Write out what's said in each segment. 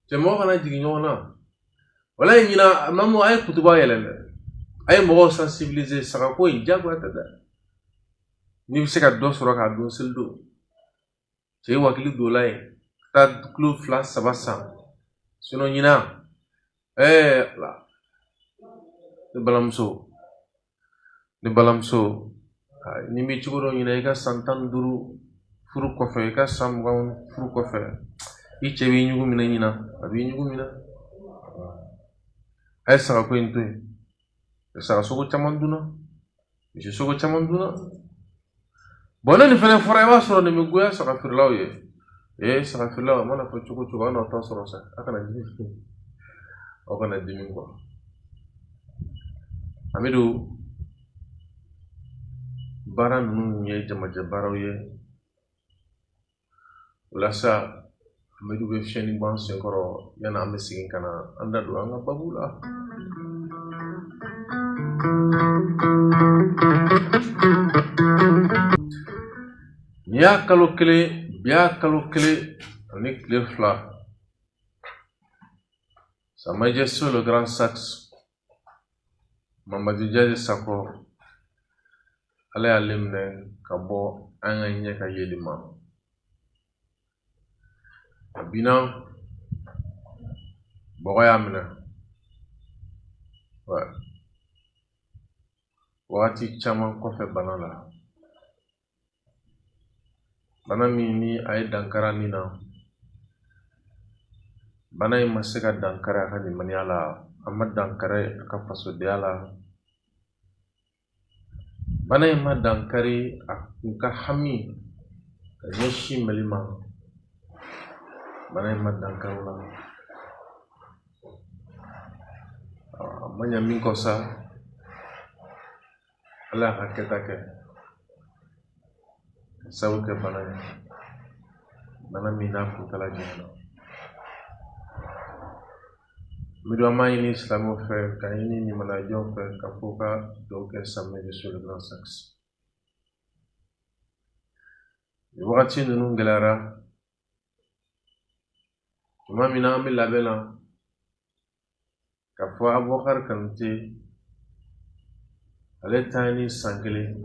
Cɛ mɔgɔ kana jigin ɲɔgɔn na. Walayi ɲina mamu a ye kutuba yɛlɛ dɛ. A ye mɔgɔw sensibiliser sagako in diyagoya tɛ dɛ. N'i bɛ se ka dɔ sɔrɔ k'a dun seli don. Cɛ ye wakili don la yen. Taa kilo 2 3 san. Sinon ɲina ala. Ne balimamuso. Ne balimamuso. Ni b'i cogo dɔ ɲina i ka san 15 furu kɔfɛ, i ka san 20 furu kɔfɛ, i cɛ b'i ɲugu minɛ ɲina, a b'i ɲugu minɛ. A ye sagako in to yen. Saga sogo caman dunna, misi sogo caman dunna. Bɔn ne nin fɛnɛ fɔra, i b'a sɔrɔ nin bɛ goya saga feerelaw ye. Saga feerelaw, a mana fɔ cogo cogo, aw n'aw ta sɔrɔ sa, aw kana dimi. Aw kana dimi kuwa. Amidu, baara ninnu ye jamajɛ baaraw ye. O la sa, Amidu bɛ fiɲɛni bɔ an senkɔrɔ yanni an bɛ segin ka na an da don an ka babu la. Nin y'a kalo kelen, bi y'a kalo 1 ani tile 2. Sa Majesté le Grand Saxe, Mamadi Diaye Sako, Ala y'ale minɛ ka bɔ an ka ɲɛ ka yeli ma. A binna, bɔgɔ y'a minɛ. Wagati caman kɔfɛ bana la. Bana min ni a ye dankari nin na, bana in ma se ka dankari a ka limaniya la, a ma dankari a ka fasodenya la. Bana in ma dankari a kun ka hami ka ɲɛsin Mali ma. Bana in ma dankari o la. A ma ɲa min kɔ sa, Ala y'a ka kɛta kɛ. Ka sababu kɛ bana ye. Bana min n'a kuntala janyana. Amidu, an b'a ɲini silamɛw fɛ, k'a ɲini limaniyajɔnw fɛ, k'a fɔ ka dugawu kɛ Sa Majesté le Grand Saxe. Nin wagati ninnu gɛlɛyara. Tuma min na an bɛ labɛn na, k'a fɔ Abubakar Kanute, ale ta ye ni san 1,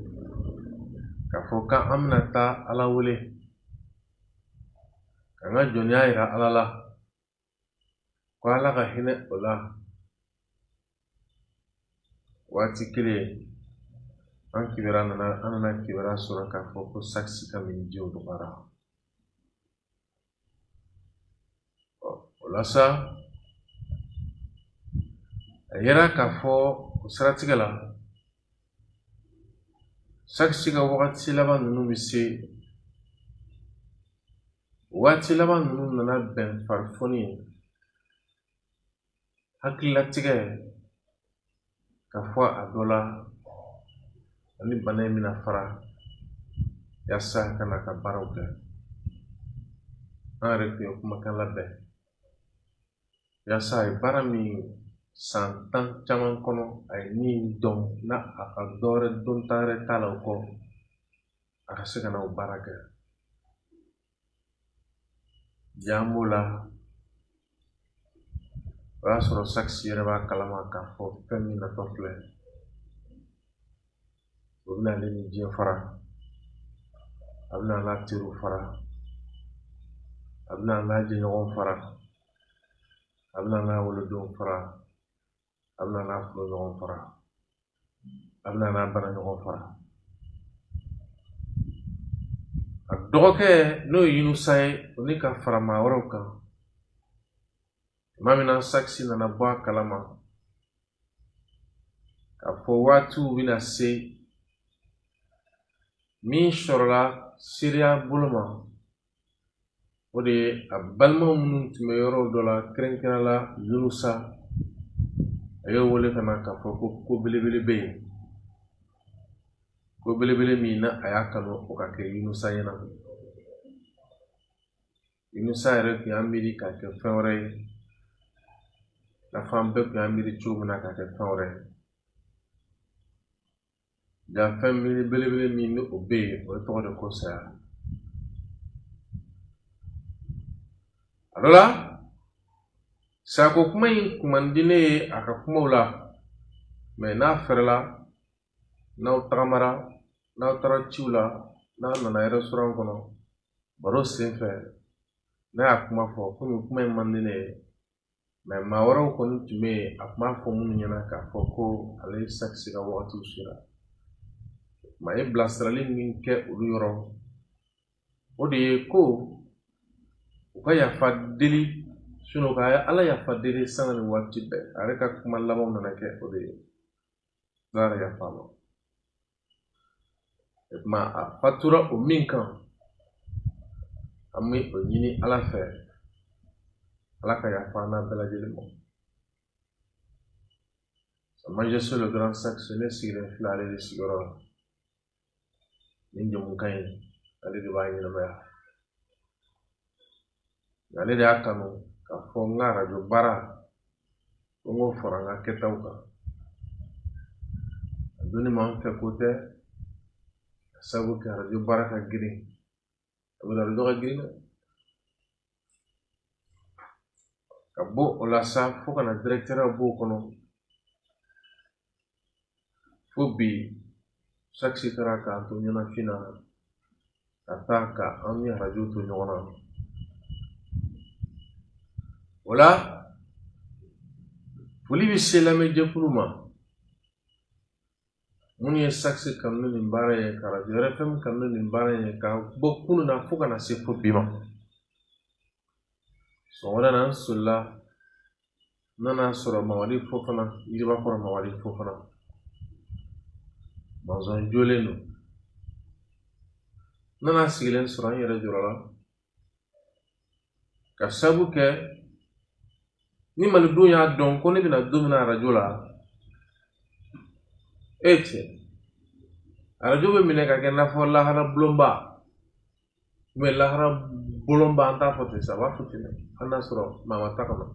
k'a fɔ k'an bɛna taa Ala wele, k'an ka jɔnya yira Ala la, ko Ala ka hinɛ o la. Waati kelen, an kibaruya nana, an nana kibaruya sɔrɔ k'a fɔ ko Saxe ka minjiw dɔgɔyara. O la sa, a yera k'a fɔ o siratigɛ la, Saxe ka wagati laban ninnu bɛ se. Waati laban ninnu nana bɛn farifoni, hakililatigɛ ka fɔ a dɔ la, ani bana in bɛna fara yaasa ka na ka baaraw kɛ. An yɛrɛ tun ye kumakan labɛn yaasa a ye baara min san 10 caman kɔnɔ, a ye min dɔn n'a a ka dɔwɛrɛ dɔnta wɛrɛ t'a la o kɔ, a ka se ka na o baara kɛ. Jan b'o la, o y'a sɔrɔ Saxe yɛrɛ b'a kalama k'a fɔ fɛn min natɔ filɛ, o bɛna ale ni diɲɛ fara, a bɛna n'a teriw fara, a bɛna n'a jɛɲɔgɔnw fara, a bɛna n'a wolodenw fara, a bɛna n'a furuɲɔgɔnw fara, a bɛna n'a baraɲɔgɔn fara. A dɔgɔkɛ n'o ye Yunusa ye, o ni ka fara maa wɛrɛw kan. Tuma min na Saxe nana bɔ a kalama k'a fɔ waatiw bɛna se min sɔrɔla seereya bolo ma, o de ye a balimaw minnu tun bɛ yɔrɔ dɔ la, kɛrɛnkɛrɛn la Yunusa, a y'o wele ka na k'a fɔ ko ko belebele bɛ yen, ko belebele min na a y'a kanu o ka kɛ Yunusa ɲɛna. Yunusa yɛrɛ tun y'a miiri k'a kɛ fɛn wɛrɛ ye, i n'a fɔ an bɛɛ tun y'a miiri cogo min na k'a kɛ fɛn wɛrɛ ye. Ja fɛn belebele min ni o bɛ yen, o tɔgɔ de ko saya. A dɔ la, sako kuma in kun man di ne ye a ka kumaw la, mɛ n'a fɛrɛla, n'aw tagamara, n'aw taara ciw la, n'a nana restaurant kɔnɔ baro sen fɛ, n'a y'a kuma fɔ komi kuma in man di ne ye, mɛ maa wɛrɛw kɔni tun bɛ yen, a tun b'a fɔ minnu ɲɛna k'a fɔ ko ale ye Saxe ka wagatiw sera. Maa ye bilasirali min kɛ olu yɔrɔ, o de ye ko u ka yafa deli, sinɔn ka Ala yafa deli sanga ni waati bɛɛ. A yɛrɛ ka kuma labanw nana kɛ o de ye, Ala yɛrɛ yafa ma. O tuma a fatura o min kan, an bɛ o ɲini Ala fɛ, Ala ka yafa an n'a bɛɛ lajɛlen ma. Sa Majesté le Grand Saxe, ne sigilen filɛ ale de sigiyɔrɔ la. Nin jamukan in, ale de b'a ɲɛnamaya. Ale de y'a kanu k'a fɔ n ka arajo baara ko n k'o fara n ka kɛtaw kan. A donni ma n fɛ ko tɛ, ka sababu kɛ arajo baara ka girin. A bɛ arajo ka girin dɛ. Ka bɔ o la sa fo ka na directeur b'o kɔnɔ. Fo bi Saxe taara k'an to ɲɛnafin na, ka taa ka an ni arajo to ɲɔgɔn na. O la, foli bɛ se lamɛnjɛkulu ma minnu ye Saxe kanu ni nin baara ye, ka arajo RFM kanu ni nin baara ye, ka bɔ kunun na fo ka na se fo bi ma. Sɔgɔmada na, n solila, n nana sɔrɔ Mamadi Fofana, Yiribakɔrɔ Mamadi Fofana, manzɔn jolen don. N nana sigilen sɔrɔ, n yɛrɛ jɔrɔla ka sabu kɛ ni malidenw y'a dɔn ko ne bɛna don min na arajo la, e cɛ, arajo bɛ minɛ ka kɛ n'a fɔ lahara bulonba, mɛ lahara bulonba an t'a fɔ ten sa, a b'a fɔ ten dɛ, hali n'a sɔrɔ maa ma ta kɔnɔ.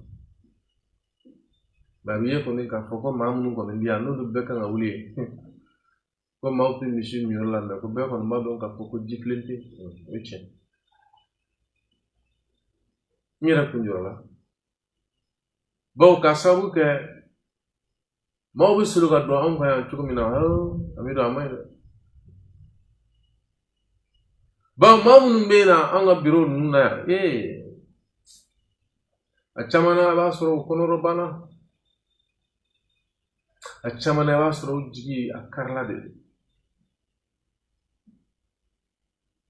Mɛ a bɛ ye kɔni k'a fɔ ko maa minnu kɔni bɛ yan, n'olu bɛɛ kan ka wuli yen, ko maaw tɛ misi min yɔrɔ la, mɛ ko bɛɛ kɔni b'a dɔn k'a fɔ ko ji filen tɛ yen, o ye tiɲɛ. N yɛrɛ kun jɔrɔla bawo ka sababu kɛ maaw bɛ soli ka don anw kan yan cogo min na, a bɛ don a ma ɲi dɛ. Bawo maa minnu bɛ na anw ka biro ninnu na yan, ee a caman na, a b'a sɔrɔ u kɔnɔrɔ banna, a caman na, i b'a sɔrɔ u jigi a karila de.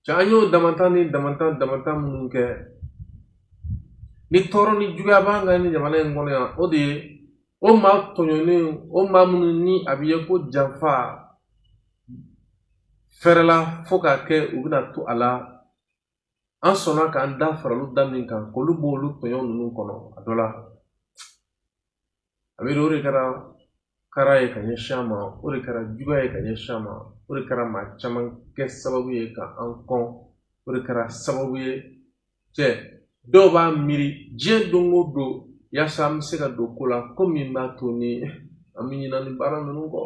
Cɛ, an y'o damantan ni damantan damantan minnu kɛ, ni tɔɔrɔ ni juguya b'an kan ni jamana in kɔnɔ yan, o de ye o maa tɔɲɔnen, o maa minnu ni a bɛ ye ko janfa fɛrɛla fo k'a kɛ u bɛna to a la, an sɔnna k'an da fara olu da min kan, k'olu bɔ olu tɔɲɔ ninnu kɔnɔ. A dɔ la, a bɛ o de kɛra kara ye ka ɲɛsin an ma, o de kɛra juguya ye ka ɲɛsin an ma, o de kɛra maa caman kɛ sababu ye ka an kɔn, o de kɛra sababu ye cɛ dɔw b'a miiri diɲɛ don o don yaasa an bɛ se ka don ko la ko min b'a to ni an bɛ ɲinɛ nin baara ninnu kɔ.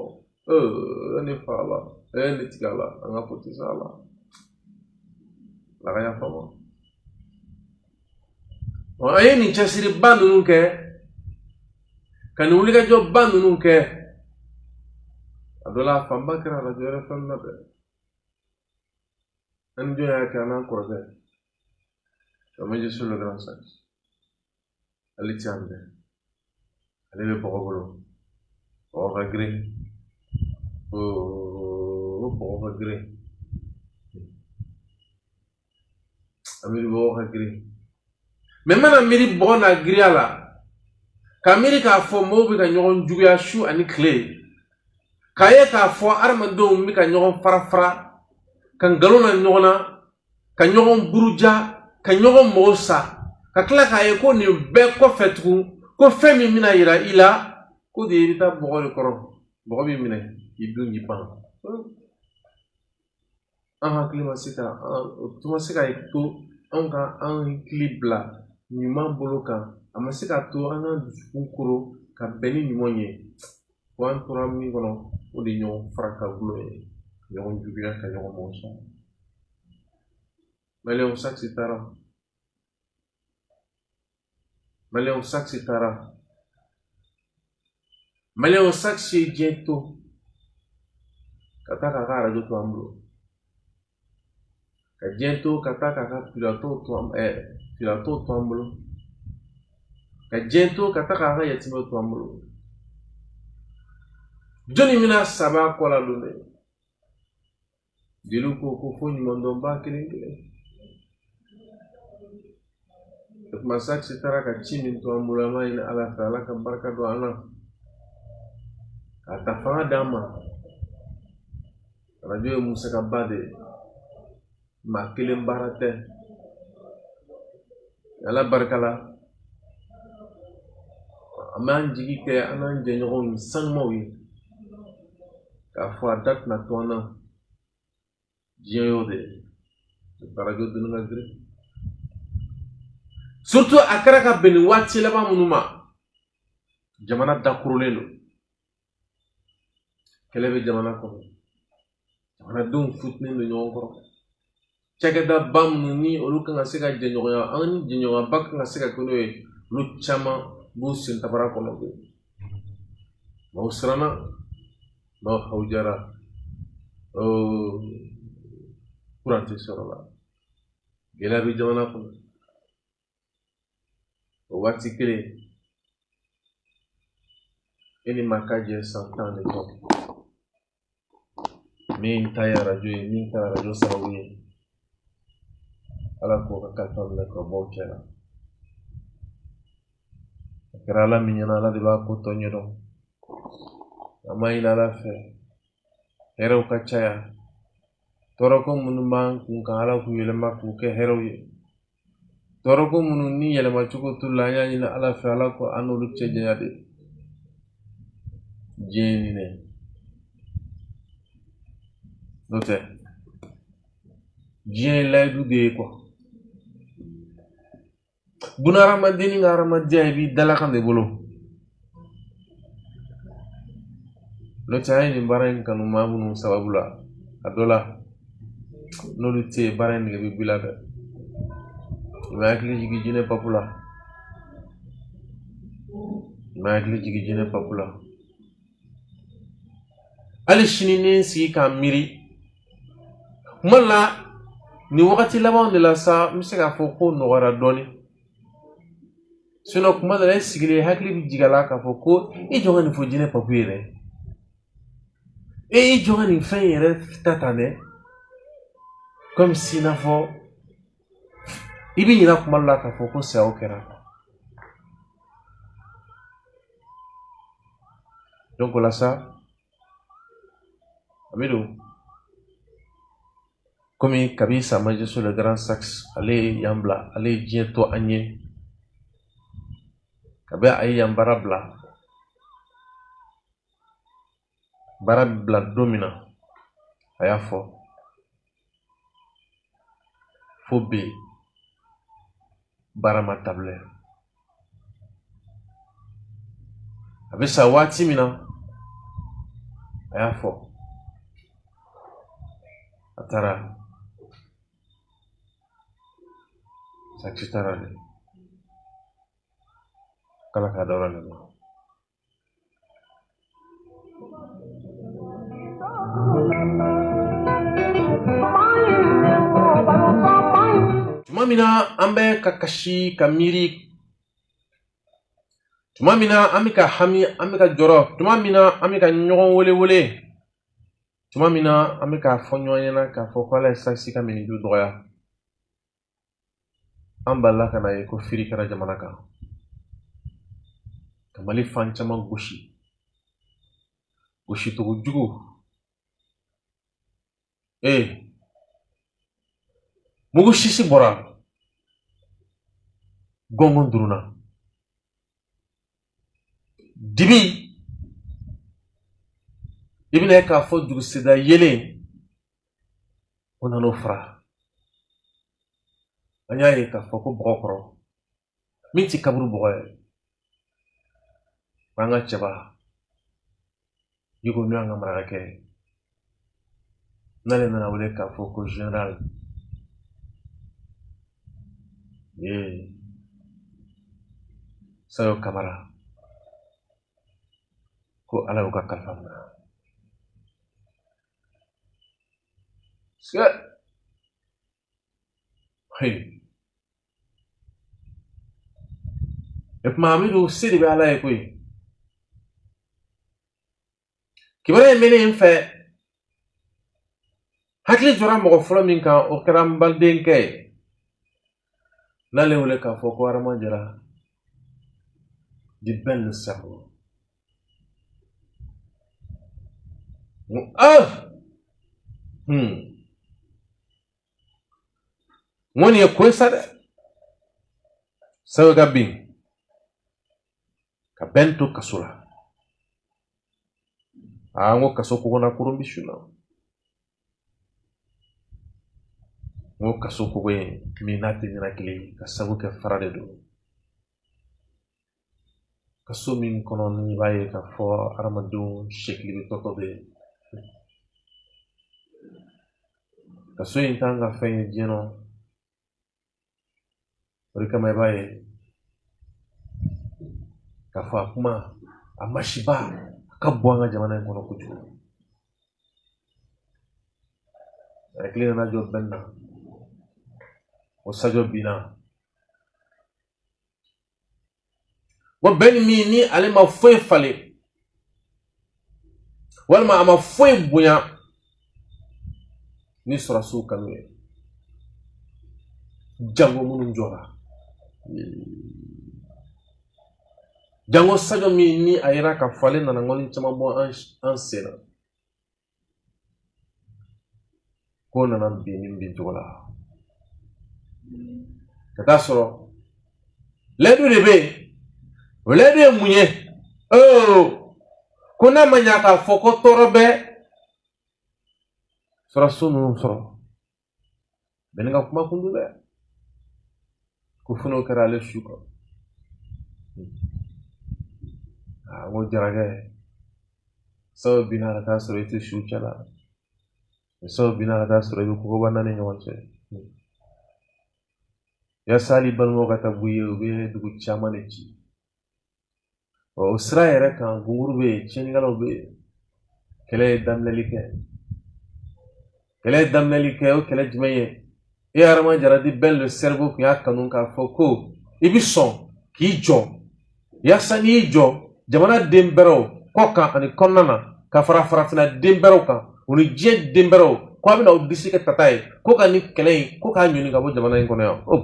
Ne fa la, ne tigɛ la, an ka ko tɛ s'a la, Ala ka yafa ma. An ye nin cɛsiriba ninnu kɛ, ka nin wulikajɔba ninnu kɛ, a dɔ la a fanba kɛra arajo RFM na dɛ. An ni jɔn y'a kɛ? An n'an kɔrɔkɛ Sa Majesté le Grand Saxe, ale ti yan dɛ, ale bɛ bɔgɔ bolo, bɔgɔ ka girin, o bɔgɔ ka girin, a miiri bɔgɔ ka girin. Mɛ n mana miiri bɔgɔ n'a giriya la, ka miiri k'a fɔ mɔgɔw bɛ ka ɲɔgɔn juguya su ani tile, k'a ye k'a fɔ adamadenw bɛ ka ɲɔgɔn fara fara, ka nkalon na ɲɔgɔn na, ka ɲɔgɔn buruja, ka ɲɔgɔn mɔgɔ sa, ka tila k'a ye ko nin bɛɛ kɔfɛ tugun, ko fɛn min bɛna yira i la ko de ye, i bɛ taa bɔgɔ de kɔrɔ, bɔgɔ b'i minɛ k'i dun k'i ban. An hakili ma se ka, o tun ma se ka to anw ka an hakili bila ɲuman bolo kan, a ma se ka to an ka dusukun koro ka bɛn ni ɲuman ye, fo an tora min kɔnɔ, o de ye ɲɔgɔn fara ka gulon ye, ɲɔgɔn juguya, ka ɲɔgɔn mɔgɔ sɔn. Maliyɛnw, Saxe taara. Maliyɛnw, Saxe taara. Maliyɛnw, Saxe ye diɲɛ to ka taa k'a ka arajo to an bolo, ka diɲɛ to ka taa k'a ka pilatɔw to an pilatɔw to an bolo, ka diɲɛ to ka taa k'a ka yatimɛw to an bolo. Jɔnni bɛna saba kɔ la don dɛ? Jeliw ko ko fo ɲumandɔnba kelen kelen. O tuma Saxe taara ka ci min to an bolo, an b'a ɲini Ala fɛ, Ala ka barika don an na, k'a ta fanga d'an ma. Arajo ye musakaba de ye, maa kelen baara tɛ. Ala barika la, an b'an jigi kɛ an n'an jɛɲɔgɔnw sanumaw ye k'a fɔ a da tɛna to an na. Diɲɛ y'o de ye, arajo donni ka girin, surtout a kɛra ka bɛn nin waati laban minnu ma. Jamana dakurulen don, kɛlɛ bɛ jamana kɔnɔ, jamanadenw futunen don ɲɔgɔn kɔrɔ. Cakɛdaba minnu ni olu kan ka se ka jɛɲɔgɔnya, an ni jɛɲɔgɔnyaba kan ka se ka kɛ n'o ye, olu caman b'u sen tabara kɔnɔ bi. Maaw siranna, maaw hawujara, kuran tɛ sɔrɔ la, gɛlɛya bɛ jamana kɔnɔ. O waati kelen, e ni maa ka jɛ san 10 de kɔ, min ta ye arajo ye, min kɛra arajo sababu ye, Ala k'o ka kalifa minɛ ka bɔ o cɛ la. A kɛra Ala min ɲɛna, Ala de b'a ko tɔ ɲɛdɔn. An b'a ɲini Ala fɛ, hɛrɛw ka caya. Tɔɔrɔko minnu b'an kun kan, Ala k'u yɛlɛma k'u kɛ hɛrɛw ye. Tɔɔrɔko minnu ni yɛlɛmacogo t'u la, an y'a ɲini Ala fɛ, Ala ko an n'olu cɛ janya de. Diɲɛ ye nin de, n'o tɛ diɲɛ ye layidu de ye kuwa. Bunahadamaden ni ka hadamadenya, i b'i dalakan de bolo. N'o tɛ, an ye nin baara in kanu maa minnu sababu la, a dɔ la n'olu tɛ yen, baara in nege bɛ b'i la dɛ. I ma hakili jigin jinɛ papu la, i ma hakili jigin jinɛ papu la. Hali sini ni n sigi k'a miiri kuma la, nin wagati labanw de la sa, n bɛ se k'a fɔ ko nɔgɔyara dɔɔnin. Sinon kuma dɔ la, e sigilen hakili bɛ jigin a la k'a fɔ ko i jɔ ka nin fɔ jinɛ papu ye dɛ, e i jɔ ka nin fɛn yɛrɛ ta tan dɛ, comme si n'a fɔ i bɛ ɲinɛ kuma dɔ la k'a fɔ ko sayaw kɛra. Donc o la sa, Amidu, komi kabi Samajesu le grand sax, ale ye yan bila, ale ye diɲɛ to an ye, kabi a ye yan baara bila, baara bila don min na, a y'a fɔ fo bi baara ma tabila. A bɛ sa waati min na, a y'a fɔ, a taara. Saksi taara dɛ, k'Ala k'a dayɔrɔ nɛɛma. Tuma min na an bɛ ka kasi ka miiri, tuma min na an bɛ ka hami, an bɛ ka jɔrɔ, tuma min na an bɛ ka ɲɔgɔn wele wele, tuma min na an bɛ k'a fɔ ɲɔgɔn ɲɛna k'a fɔ ko Ala ye saksi ka miniju dɔgɔya, an balila ka na ye ko firi kɛra jamana kan, ka Mali fan caman gosi, gosicogo jugu. Ee, mugu sisi bɔra, gɔngɔn durunna, dibi, i bɛna ye k'a fɔ juruseda yelen o nan'o fara. An y'a ye k'a fɔ ko bɔgɔ kɔrɔ min ti kaburu bɔgɔ ye, an ka cɛba Diko n'o y'an ka marakakɛ ye, n'ale nana wele k'a fɔ ko général ye. Sayo Kamara ko Ala y'u ka kalifa minɛ. Hey. E kuma Amidu se de bɛ Ala ye koyi. Kibaruya in bɛ ne fɛ, hakili jɔra mɔgɔ fɔlɔ min kan, o kɛra n balidenkɛ ye n'ale wele k'a fɔ ko Adama Jara di Ben le cerveau. Ah! N ko nin ye ko ye sa dɛ. Sayo ka bin ka Ben to kaso la. Aa, n ko kaso kogona kurun bi su na. N ko kaso kogo in min n'a tɛ ɲɛnakili ka sabu kɛ fara de don. Kaso min kɔnɔ n'i b'a ye k'a fɔ hadamadenw sekili bɛ tɔtɔ bɛ yen. Kaso in t'an ka fɛn ye diɲɛ nɔ. O de kama i b'a ye k'a fɔ a kuma a masiba a ka bon an ka jamana in kɔnɔ kojugu. Hakili nana jɔ Ben na, o Sajo binna. Ko Ben min ni ale ma foyi falen walima a ma foyi bonya ni sɔrɔdasiw kanu ye, jango minnu jɔra, jango Sajo min ni a yira k'a fɔ ale nana ŋɔni caman bɔ an sen na, k'o nana bin nin bin cogo la ka taa sɔrɔ layidu de bɛ yen. O layidu ye mun ye? Oo, ko n'a ma ɲa k'a fɔ ko tɔɔrɔ bɛ sɔrɔdasiw ninnu sɔrɔ, Ben ka kuma kun don dɛ, ko fo n'o kɛra ale su kan. Aa, n ko Jarakɛ, Sayo binna ka taa sɔrɔ i tɛ su cɛ la, Sayo binna ka taa sɔrɔ i bɛ kogoba naani ɲɔgɔn cɛ. Yaasa hali balimaw ka taa bɔ i ye, u bɛ dugu caman de ci. O sira yɛrɛ kan, gunguru bɛ yen, tiɲɛnikɛlaw bɛ yen. Kɛlɛ ye daminɛli kɛ, kɛlɛ ye daminɛli kɛ. O kɛlɛ jumɛn ye? E Adama Jara di Ben le cerveau kun y'a kanu k'a fɔ ko i bi sɔn k'i jɔ, yaasa n'i y'i jɔ jamana den bɛrɛw kɔ kan ani kɔnɔna na, ka fara farafinna den bɛrɛw kan, o ni diɲɛ den bɛrɛw, ko a bɛna aw disi kɛ tata ye, ko ka nin kɛlɛ in ko k'a ɲɔni ka bɔ jamana in kɔnɔ yan. O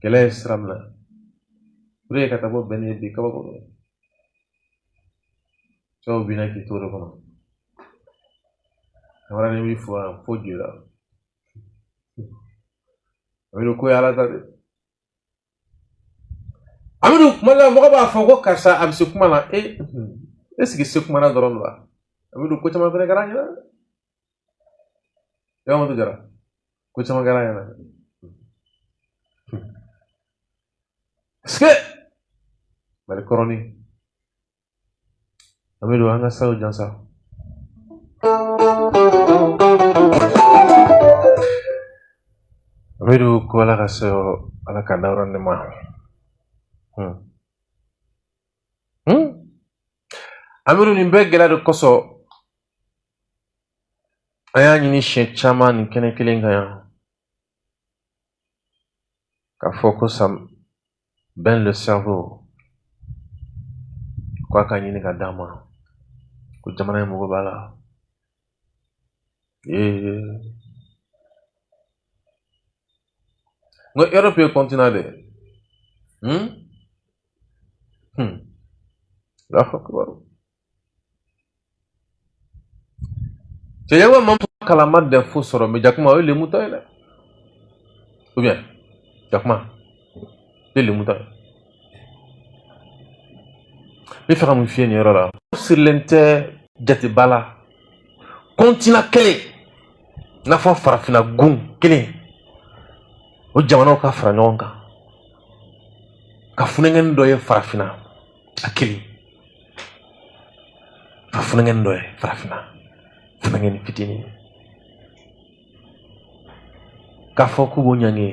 kɛlɛ ye sira minɛ pour que ka taa bɔ Ben ye bi kabako don. Cɛw binna k'i to o de kɔnɔ. Kamara ni b'i fo yan fo joli la. Amidu ko ye Ala ta de. Amidu, kuma la mɔgɔ b'a fɔ ko karisa a bɛ se kuma na, e e sigi se kuma na dɔrɔn la. Amidu, ko caman fɛnɛ kɛra an ɲɛna. Yɔrɔ Jara, ko caman kɛra an ɲɛna. Parce que Mali kɔrɔni, Amidu, an ka saw jansa. Amidu ko Ala ka sayo, Ala ka dawura ne ma. Amidu, nin bɛɛ gɛlɛya de kosɔn an y'a ɲini siɲɛ caman nin kɛnɛ kelen kan yan k'a fɔ ko sa Ben le cerveau ko a ka ɲini ka d'an ma, ko jamana in mago b'a la. Ee, n ko Europe ye continent de ye. Allahu akbar. Cɛ yawa ma kalama dɛ fo sɔrɔ mɛ jakuma o ye lemu ta ye dɛ, ou bien jakuma o ye lemu ta ye. N bɛ fɛ ka mun f'i ye nin yɔrɔ la? Sirilen tɛ jateba la, continent kelen, i n'a fɔ farafinna gun kelen, o jamanaw ka fara ɲɔgɔn kan ka funɛngɛni dɔ ye farafinna a kelen, ka funɛngɛni dɔ ye farafinna, funɛngɛni fitinin, k'a fɔ k'u b'o ɲangi.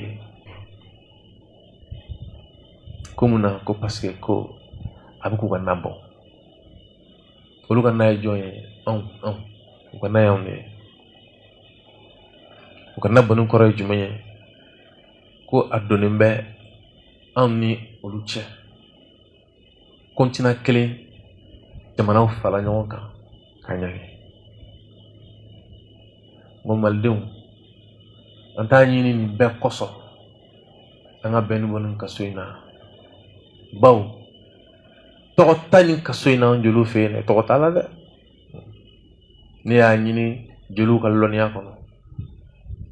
Ko mun na? Ko parce que ko a bɛ k'u ka na bɔ. Olu ka na ye jɔn ye? Anw, anw. U ka na y'anw de ye. U ka na bɔnni kɔrɔ ye jumɛn ye? Ko a donnen bɛ anw ni olu cɛ. Continent kelen jamanaw fara ɲɔgɔn kan ka ɲangi. N ko malidenw, an t'a ɲini nin bɛɛ kosɔn an ka bɛn ni bɔ nin kaso in na, bawo tɔgɔ ta nin kaso in na an jeliw fɛ yen dɛ, tɔgɔ t'a la dɛ. Ne y'a ɲini jeliw ka lɔnniya kɔnɔ,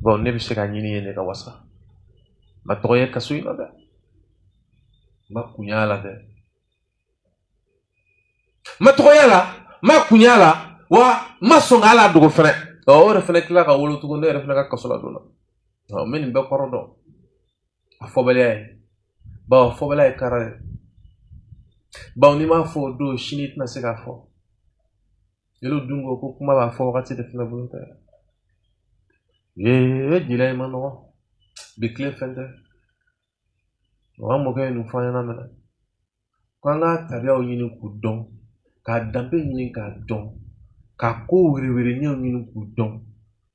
bawo ne bɛ se ka ɲini yen de ka wasa. N ma tɔgɔ ye kaso in na dɛ, n ma kun y'a la dɛ, n ma tɔgɔ y'a la, n ma kun y'a la, wa n ma sɔn k'a la dogo fɛnɛ. Ɔ, o yɛrɛ fɛnɛ tila ka wolo tugun, ne yɛrɛ fɛnɛ ka kaso la don na. Ɔ, n bɛ nin bɛɛ kɔrɔ dɔn a fɔbaliya ye, bawo fɔbaliya ye kara ye, bawo n'i m'a fɔ o don, sini i tɛna se k'a fɔ. Jeliw dun ko ko kuma b'a fɔ wagati de fɛnɛ bolo tɛ. Ee, jeliya in ma nɔgɔ bi, tile fɛn tɛ. An mɔkɛ ye nin fɔ an ɲɛna mɛnɛ, ko an ka tabiyaw ɲini k'u dɔn, k'a danbe ɲini k'a dɔn, k'a ko werewere ɲɛw ɲini k'u dɔn,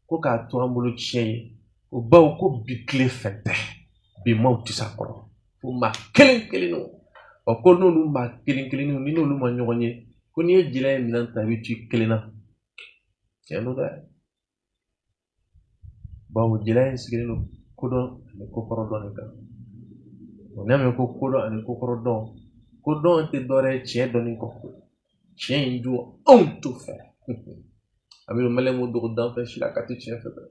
ko k'a to an bolo tiɲɛ ye o, bawo ko bi tile fɛn tɛ, bi maaw tɛ s'a kɔrɔ fo maa kelen kelenninw. Ɔ, ko n'olu maa kelen kelenninw, ni n'olu ma ɲɔgɔn ye, ko n'i ye jeliya in minɛn ta, i bɛ to i kelen na. Tiɲɛ don dɛ, bawo jeliya in sigilen don kodɔn ani kokɔrɔ dɔn de kan. O n'i y'a mɛn ko kodɔn ani kokɔrɔ dɔn, kodɔn tɛ dɔwɛrɛ ye tiɲɛ dɔnni kɔ. Tiɲɛ in dun, anw t'o fɛ. A bɛ maliyɛn m'o dogo danfɛn si la ka tɛ tiɲɛ fɛ dɛ.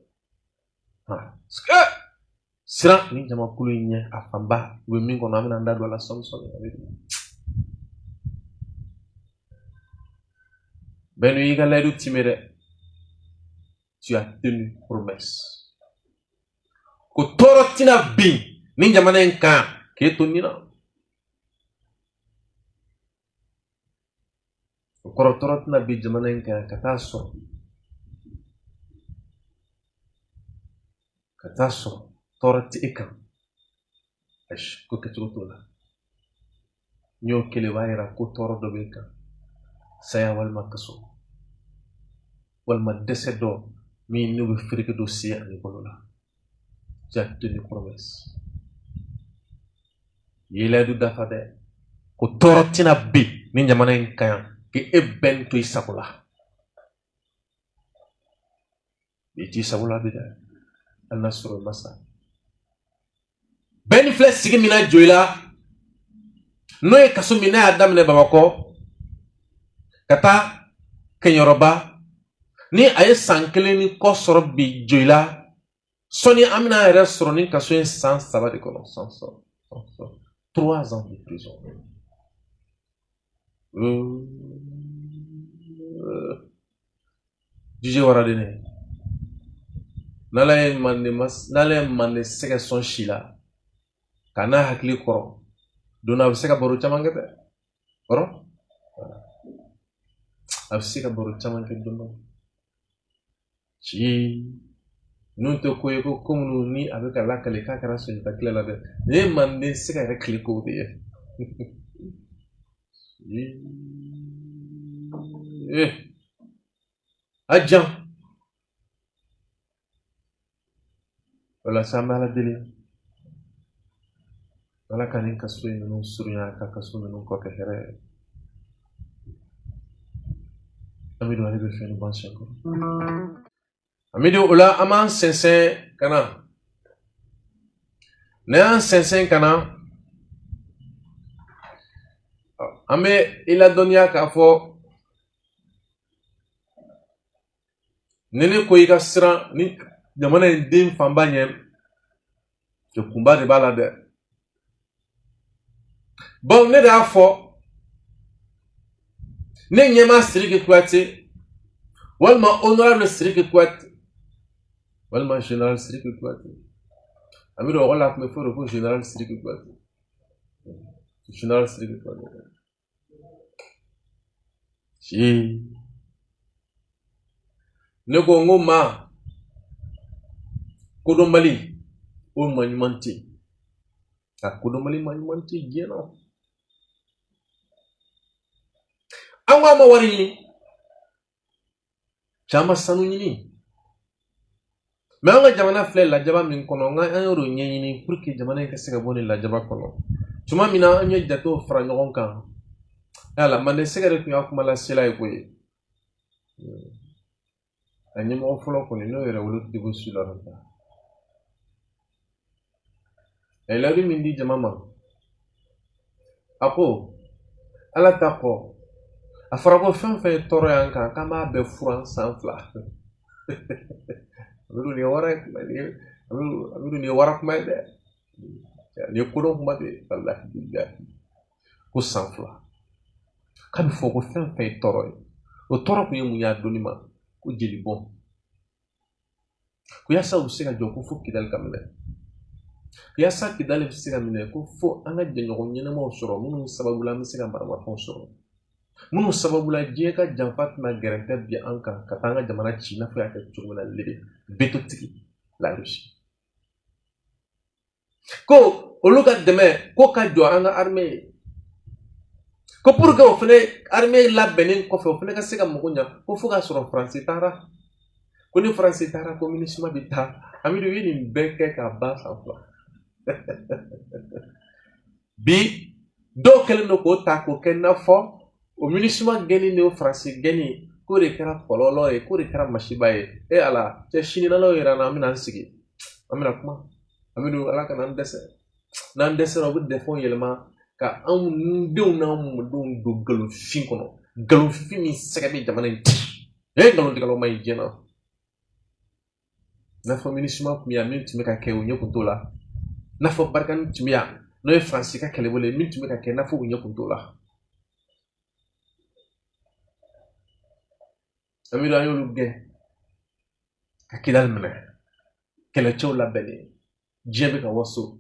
Siran ni jamakulu in ɲɛ, a fanba u bɛ min kɔnɔ, an bɛna an da don a la sɔmi sɔmi. A bɛ bɛɛ n'u y'i ka layidu timɛ dɛ. Tu as tenu promesse ko tɔɔrɔ tɛna bin ni jamana in kan k'e to nin na. O kɔrɔ, tɔɔrɔ tɛna bin jamana in kan ka taa sɔrɔ tɔɔrɔ tɛ e kan. Ayi, ko kɛcogo t'o la. N'i y'o kelen, o b'a yira ko tɔɔrɔ dɔ b'e kan, saya walima kaso walima dɛsɛ dɔ min n'u bɛ fereke don sen ani bolo la. Tu as tenu promesse, i ye layidu dafa dɛ, ko tɔɔrɔ tɛna bin ni jamana in kan yan k'e bɛn to i sago la. I t'i sago la bi dɛ, hali n'a sɔrɔ i ma sa. Bɛn ni filɛ sigi min na Joyila, n'o ye kaso min n'a y'a daminɛ Bamakɔ ka taa Kɛɲɛrɔba, ni a ye san kelen ni kɔ sɔrɔ bi Joyila, sɔnni an bɛna an yɛrɛ sɔrɔ ni kaso in san 3 de kɔnɔ, san 3, san 3, 3 ans de prison. DJ Waradene, n'Ala ye mande n'Ala ye mande sɛgɛ sɔn si la ka n'a hakili kɔrɔ don, a bɛ se ka baro caman kɛ dɛ, kɔrɔ a bɛ se ka baro caman kɛ don dɔ. Ci ninnu tɛ ko ye ko ko minnu ni a bɛ ka lakale k'a kɛra Sunjata tile la dɛ, nin ye manden sɛgɛ yɛrɛ tile kow de ye. A jan o la sa, an bɛ Ala deli, Ala ka nin kaso in ninnu surunya, ka kaso ninnu kɔ kɛ hɛrɛ ye. Amidu, ale bɛ fɛn ban siɲɛ kɔrɔ. Amidu, o la an b'an sɛnsɛn ka na, n'an y'an sɛnsɛn ka na, an bɛ i ladɔnniya k'a fɔ ni ne ko i ka siran ni jamana in den fanba ɲɛ, kunba de b'a la dɛ. Bawo ne de y'a fɔ, ne ɲɛmaa Sidiki Kuyate walima honorable Sidiki Kuyate walima général Sidiki Kuyate, Amidu, ɔgɔ la a tun bɛ fɔ de ko général Sidiki Kuyate, général Sidiki Kuyate. Si ne ko n ko maa kodɔnbali, o maa ɲuman tɛ yen. A kodɔnbali maa ɲuman tɛ diɲɛ na. An ko an ma wari ɲini, caman sanu ɲini, mɛ an ka jamana filɛ lajaba min kɔnɔ, nka an y'o de ɲɛɲini pour que jamana in ka se ka bɔ nin lajaba kɔnɔ. Tuma min na an ye jatew fara ɲɔgɔn kan, yala Manden Sɛgɛrɛ tun y'a kuma lasela ye koyi. A ɲɛmɔgɔ fɔlɔ kɔni n'o yɛrɛ wolo debo su la, a ye layidu min di jama ma, a ko Ala ta kɔ, a fɔra ko fɛn fɛn ye tɔɔrɔ y'an kan, k'an b'a bɛɛ furan san 2. Amidu, nin ye wara ye kuma ye, Amidu, nin ye wara kuma ye dɛ, nin ye kodɔn kuma de ye. Walahi bilahi, ko san 2 k'a bɛ fɔ ko fɛn fɛn ye tɔɔrɔ ye, o tɔɔrɔ kun ye mun ye a donni ma? Ko jeli bɔn, ko yaasa u bɛ se ka jɔ, ko fo Kidali ka minɛ, yaasa Kidali bɛ se ka minɛ, ko fo an ka jɛɲɔgɔn ɲɛnamaw sɔrɔ minnu sababu la an bɛ se ka maramafɛnw sɔrɔ, minnu sababu la diɲɛ ka janfa tɛna gɛrɛntɛ bi an kan ka taa an ka jamana ci i n'a fɔ y'a kɛ cogo min na Libi, betotigi la Russie, ko olu ka dɛmɛ ko ka jɔ an ka armée ye, ko pour que o fana armée labɛnnen kɔfɛ o fana ka se ka mago ɲa, ko fo k'a sɔrɔ Faransi taara, ko ni Faransi taara ko MINUSMA bɛ taa. Amidu ye nin bɛɛ kɛ k'a ban san 2. Bi dɔw kɛlen don k'o ta k'o kɛ n'a fɔ o MINUSMA gɛnni ni o Faransi gɛnni k'o de kɛra kɔlɔlɔ ye, k'o de kɛra masiba ye. E Ala, cɛ, sini n'Ala yɛrɛ na, an bɛna an sigi, an bɛna kuma. Amidu, Ala kana an dɛsɛ. N'an dɛsɛra, u bɛ dɛfɛnw yɛlɛma ka anw denw n'an mɔdenw don nkalonfin kɔnɔ, nkalonfin min sɛgɛ bɛ jamana in ci. E ye nkalontigɛlaw ma ye diɲɛ na. N'a fɔ MINUSMA tun bɛ yan, min tun bɛ ka kɛ, o ɲɛ kun t'o la. N'a fɔ Barkhane tun bɛ yan, n'o ye Faransi ka kɛlɛbolo ye, min tun bɛ ka kɛ, n'a fɔ o ɲɛ kun t'o la. Amidu, an y'olu gɛn ka Kidali minɛ, kɛlɛcɛw labɛnnen, diɲɛ bɛ ka waso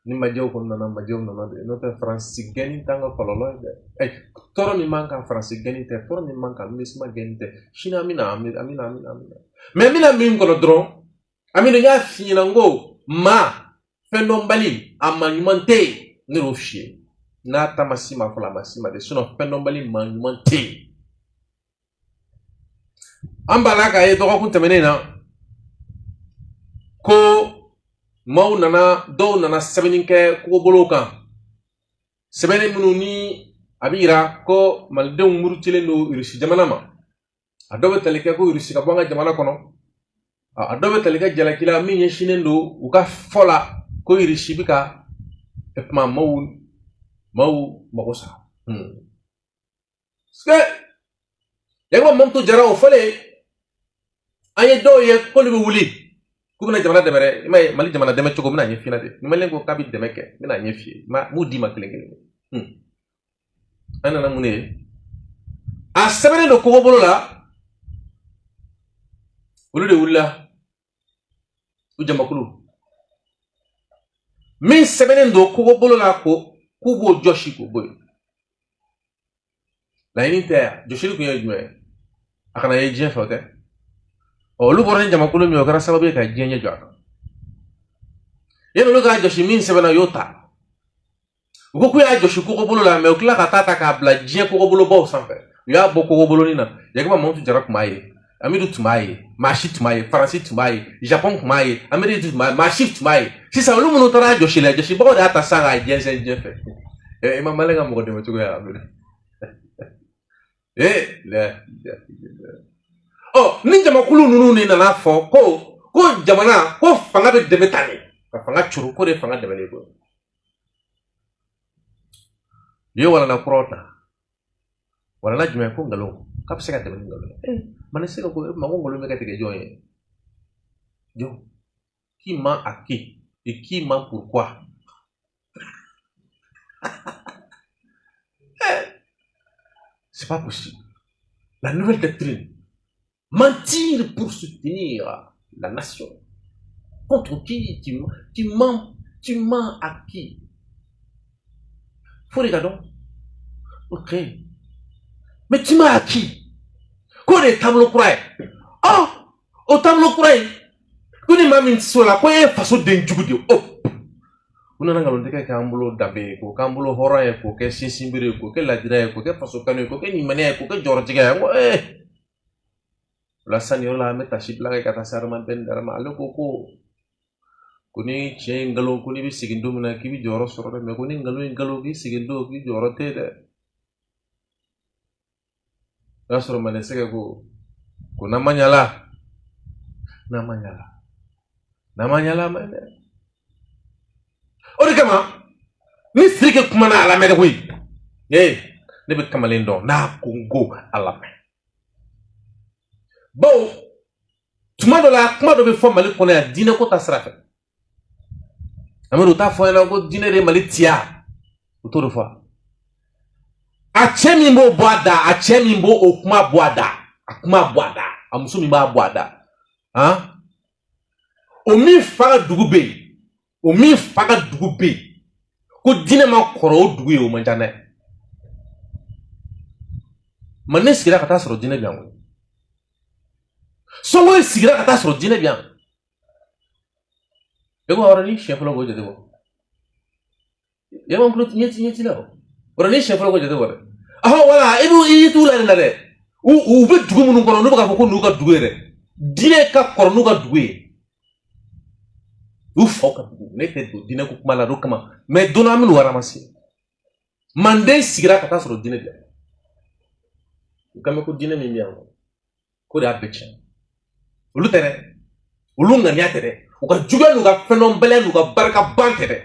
ni majɛw kɔni nana, majɛw nana de. N'o tɛ, Faransi gɛnni t'an ka kɔlɔlɔ ye dɛ. Ɛ, tɔɔrɔ min b'an kan, Faransi gɛnni tɛ. Tɔɔrɔ min b'an kan, MINUSMA gɛnni tɛ. Sini an bɛna, an bɛna, an bɛna, an bɛna, mɛ n bɛna min kɔnɔ dɔrɔn, Amidu, n y'a f'i ɲɛna n ko maa fɛn dɔnbali a maa ɲuman tɛ yen. Ne y'o f'i ye, n'a ta ma s'i ma fɔlɔ, a ma s'i ma dɛ. Sinɔn fɛn dɔnbali maa ɲuman tɛ yen. An b'a la k'a ye dɔgɔkun tɛmɛnen na ko maaw nana, dɔw nana sɛbɛnni kɛ kogobolow kan, sɛbɛnni minnu ni a bɛ yira ko malidenw murutilen don Irisi jamana ma. A dɔw bɛ tali kɛ ko Irisi ka bɔ an ka jamana kɔnɔ, a dɔw bɛ tali kɛ jalaki la min ɲɛsinnen don u ka fɔ la ko Irisi bɛ ka kuma maaw mago sa. Yakuba Mamutu Jara, o fɔlen, an ye dɔw ye k'olu bɛ wuli k'u bɛna jamana dɛmɛ dɛ. I m'a ye Mali jamana dɛmɛ cogo, n bɛna ɲɛf'i ɲɛna de. Ni maliyɛn ko k'a bɛ dɛmɛ kɛ, n bɛna ɲɛf'i ye, n b'u d'i ma kelen kelen. An nana mun de ye? A sɛbɛnnen don kogobolo la, olu de wulila, u jamakulu min sɛbɛnnen don kogobolo la ko k'u b'o jɔsi k'o bɔ yen. Laɲini tɛ yan, jɔsili kun ye jumɛn ye? A kana ye diɲɛ fɛ, o tɛ. Ɔ, olu bɔra ni jamakulu min ye, o kɛra sababu ye ka diɲɛ ɲɛ jɔ a kan. Yanni olu k'a jɔsi, min sɛbɛnna, u y'o ta. U ko k'u y'a jɔsi kogobolo la, mɛ u tila ka taa ta k'a bila diɲɛ kogobolobaw sanfɛ. U y'a bɔ kogobolonin na. Yakuba Mamutu Jara tun b'a ye, Amidu tun b'a ye, maa si tun b'a ye, Faransi tun b'a ye, Japon tun b'a ye, Ameriki tun b'a ye, maa si tun b'a ye. Sisan olu minnu taara jɔsi la, jɔsibagaw de y'a ta sisan k'a jɛnsɛn diɲɛ fɛ. I ma maliyɛn ka mɔgɔ dɛmɛ cogo ye, Amidu. Ɔ, ni jamakulu ninnu de nana fɔ ko jamana ko fanga bɛ dɛmɛ tan de, ka fanga curu, ko de ye fanga dɛmɛlen ko ye. U ye walanda kuraw ta. Walanda jumɛn? Ko nkalon, k'a bɛ se ka dɛmɛ ni nkalon ye. Mali se ka ko ma ko nkalon bɛ ka tigɛ jɔn ye? Jɔn qui ment à qui et qui ment pourquoi? C'est pas possible. La nouvelle doctrine, mentir pour soutenir la nation. Contre qui tu mens? Tu mens à qui? Faut regarder. Ok. Mais tu mens à qui? Ko de ye taabolo kura ye. Ɔ, o taabolo kura in, ko ni maa min tɛ se o la, ko e ye faso den jugu de ye. O U nana nkalontigɛ k'an bolo danbe ye, k'o k'an bolo hɔrɔn ye, k'o kɛ sinsinbere ye, k'o kɛ ladira ye, k'o kɛ fasokanu ye, k'o kɛ limaniya ye, k'o kɛ jɔyɔrɔtigɛ ye. N ko ee, o la sisan nin yɔrɔ la, an bɛ tasi bila kɛ ka taa se hadamaden dara ma. Ale ko ko ni tiɲɛ ye nkalon, ko n'i bɛ segin don min na k'i bɛ jɔyɔrɔ sɔrɔ dɛ, mɛ ko ni nkalon ye nkalon, k'i segin don, k'i jɔyɔrɔ tɛ yen dɛ. O y'a sɔrɔ Manden sɛgɛ ko n'an ma ɲa la, n'an ma ɲa la, n'an ma ɲa la, a ma ɲi dɛ. O de kama ni Sidiki kumana, a lamɛn dɛ koyi. Ee, ne bɛ kamalen dɔn, n'a ko n ko a lamɛn, bawo tuma dɔ la, kuma dɔ bɛ fɔ Mali kɔnɔ yan diinɛ ko ta sira fɛ. Amadu, u t'a fɔ ɲɛna ko diinɛ de ye Mali tiya, u t'o de fɔ. A cɛ min b'o bɔ a da, a cɛ min b'o o kuma bɔ a da, a kuma bɔ a da, a muso min b'a bɔ a da, han, o min fa ka dugu bɛ yen, o min fa ka dugu bɛ yen ko diinɛ ma kɔrɔ o dugu ye, o man ca dɛ. Manden sigira ka taa sɔrɔ diinɛ bɛ yan koyi. Sɔngɔ sigira ka taa sɔrɔ diinɛ bɛ yan. E ko yɔrɔ ni siɲɛ fɔlɔ k'o jate bɔ, yɛlɛma kulo ɲɛ ti ɲɛ ti la o yɔrɔ ni siɲɛ fɔlɔ k'o jate bɔ dɛ. Ahɔ, wala i b'u i t'u la de la dɛ. U bɛ dugu minnu kɔnɔ, n'u bɛ k'a fɔ ko n'u ka dugu ye dɛ, diinɛ ka kɔrɔ n'u ka dugu ye, u faw ka dugu. Ne tɛ don diinɛ ko kuma la o kama, mɛ don dɔ an bɛ n'u ramasser. Manden sigira ka taa sɔrɔ diinɛ bɛ yan. U kan bɛ ko diinɛ min bɛ yan, k'o de y'a bɛɛ tiɲɛ. Olu tɛ dɛ, olu ŋaniya tɛ dɛ, u ka juguya n'u ka fɛndɔnbaliya n'u ka barika ban tɛ dɛ.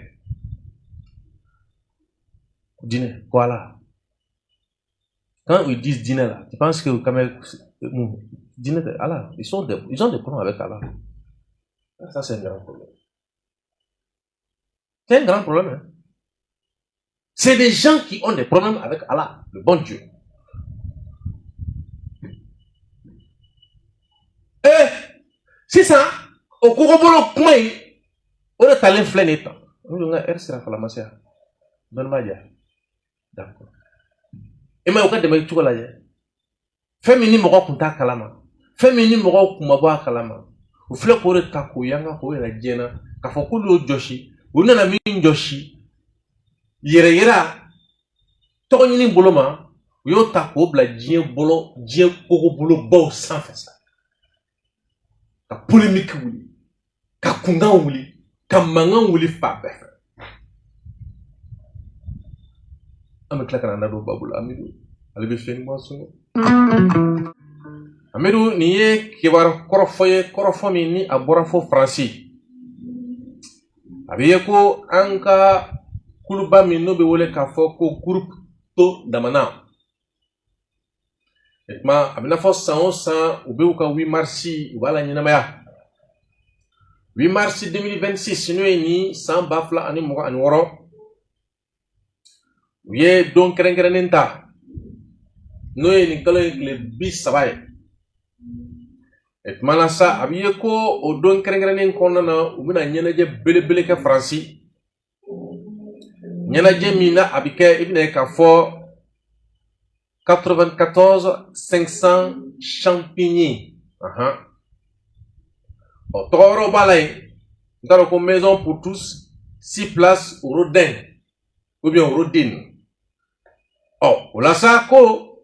Diinɛ ko Ala, quand ils disent diinɛ là, tu penses que quand même diinɛ tɛ Ala, ils ont des problèmes avec Allah. Ça, c'est un grand problème, c'est un grand problème, hein. C'est des gens qui ont des problèmes avec Allah, le bon Dieu. Eh, sisan o kɔgɔbolo kuma in, o de talen filɛ nin ye tan. N ko n ka ɛri sera fɔlɔ, ma se yan, dɔnni b'a diya. D'accord, e ma ye, u ka dɛmɛ cogo lajɛ. Fɛn min ni mɔgɔ kun t'a kalama, fɛn min ni mɔgɔw kun ma bɔ a kalama, u filɛ k'o de ta k'o yanga k'o yɛrɛ diɲɛ na k'a fɔ k'olu y'o jɔsi. U nana min jɔsi, yɛrɛ yira tɔgɔ ɲini bolo ma, u y'o ta k'o bila diɲɛ bolo, diɲɛ kogobolobaw sanfɛ sa, ka polémique wuli, ka kunkan wuli, ka mankan wuli fan bɛɛ fɛ. An bɛ tila ka na da don babu la. Amidu, ale bɛ fɛn ɲuman sɔrɔ. Amidu, nin ye kibaru kɔrɔfɔ ye, kɔrɔfɔ min ni a bɔra fo Faransi. A bɛ ye ko an ka kuluba min n'o bɛ wele k'a fɔ ko groupe To Damana, o tuma a bɛ n'a fɔ san o san u bɛ u ka 8 mars, u b'a la ɲɛnamaya. 8 mars 2026, n'o ye nin san 2026, u ye don kɛrɛnkɛrɛnnen ta, n'o ye nin kalo in tile 30 ye. O tuma na sa, a bɛ ye ko o don kɛrɛnkɛrɛnnen kɔnɔna na, u bɛna ɲɛnajɛ belebele kɛ Faransi, ɲɛnajɛ min na a bɛ kɛ, i bɛna ye k'a fɔ 94 500 Champigny. Ɔ, tɔgɔ wɛrɛw b'a la yen, n t'a dɔn ko Maison pour tous, 6 places Rodin ou bien Rodin. Ɔ, o la sa, ko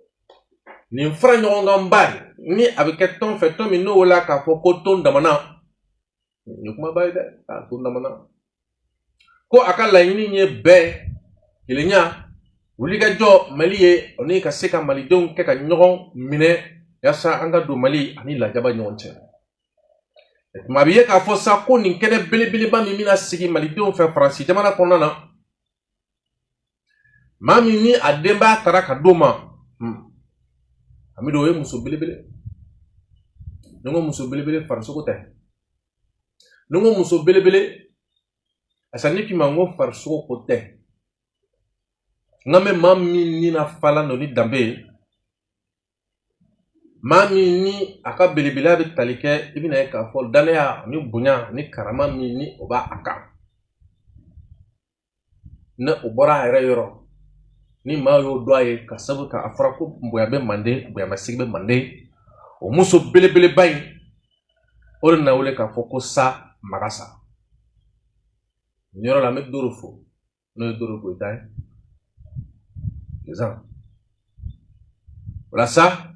nin fara ɲɔgɔn kanba in ni a bɛ kɛ tɔn fɛ, tɔn min n'o wele k'a fɔ ko tɔn damana, nin ye kumaba ye dɛ. A tɔn damana ko a ka laɲini ye bɛɛ kelenya, wulikajɔ Mali ye, o ni ka se ka malidenw kɛ ka ɲɔgɔn minɛ yaasa an ka don Mali ani lajaba ɲɔgɔn cɛ. Tuma bɛ ye k'a fɔ sa ko nin kɛnɛ belebeleba min bɛna sigi malidenw fɛ Faransi jamana kɔnɔna na, maa min ni a denbaya taara ka d'o ma, Amidu, o ye muso belebele. Ni n ko muso belebele, farisogo tɛ. Ni n ko muso belebele, asa ne k'i ma n ko farisogo ko tɛ. N ka mɛ maa min ni na falan don ni danbe ye, maa min ni a ka belebeleya bɛ tali kɛ, i bɛna ye k'a fɔ danaya ni bonya ni karama min ni o b'a a kan, ni o bɔra a yɛrɛ yɔrɔ, ni maa y'o dɔn a ye, ka sabu ka a fɔra ko bonya bɛ Manden, bonyamasegin bɛ Manden, o muso belebeleba in, o de na wele k'a fɔ ko Sa Magasa. Nin yɔrɔ la, an bɛ Doro fo, n'o ye Doro Goyita ye président. O la sa,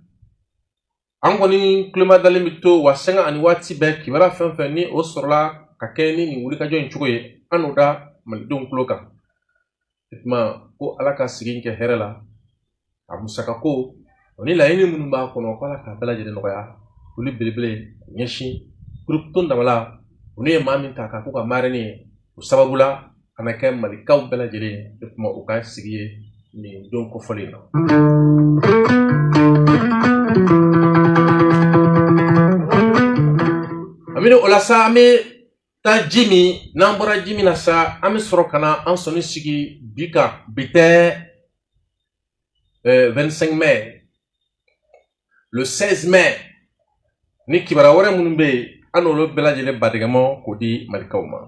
an kɔni tulomadalen bɛ to wa sanga ani waati bɛɛ, kibaruya fɛn fɛn ni o sɔrɔla ka kɛ ni nin wulikajɔ in cogo ye, an n'o da malidenw tulo kan. O tuma ko Ala ka sigi in kɛ hɛrɛ la, a musakako o ni laɲini minnu b'a kɔnɔ, ko Ala k'a bɛɛ lajɛlen nɔgɔya. Foli belebele ɲɛsin groupe Ton Dabala, o ye maa min ta k'a k'u ka marraine ye, o sababu la ka na kɛ malikaw bɛɛ lajɛlen ye. O tuma u ka sigi ye nin don kofɔlen in na. An bɛ o la sa, an bɛ taa ji min. N'an bɔra ji min na sa, an bɛ sɔrɔ ka na an sɔnni sigi bi kan. Bi tɛ 25 mai, le 16 mai, ni kibaruya wɛrɛ minnu bɛ yen, an n'olu bɛɛ lajɛlen badɛgɛmɔ k'o di malikaw ma.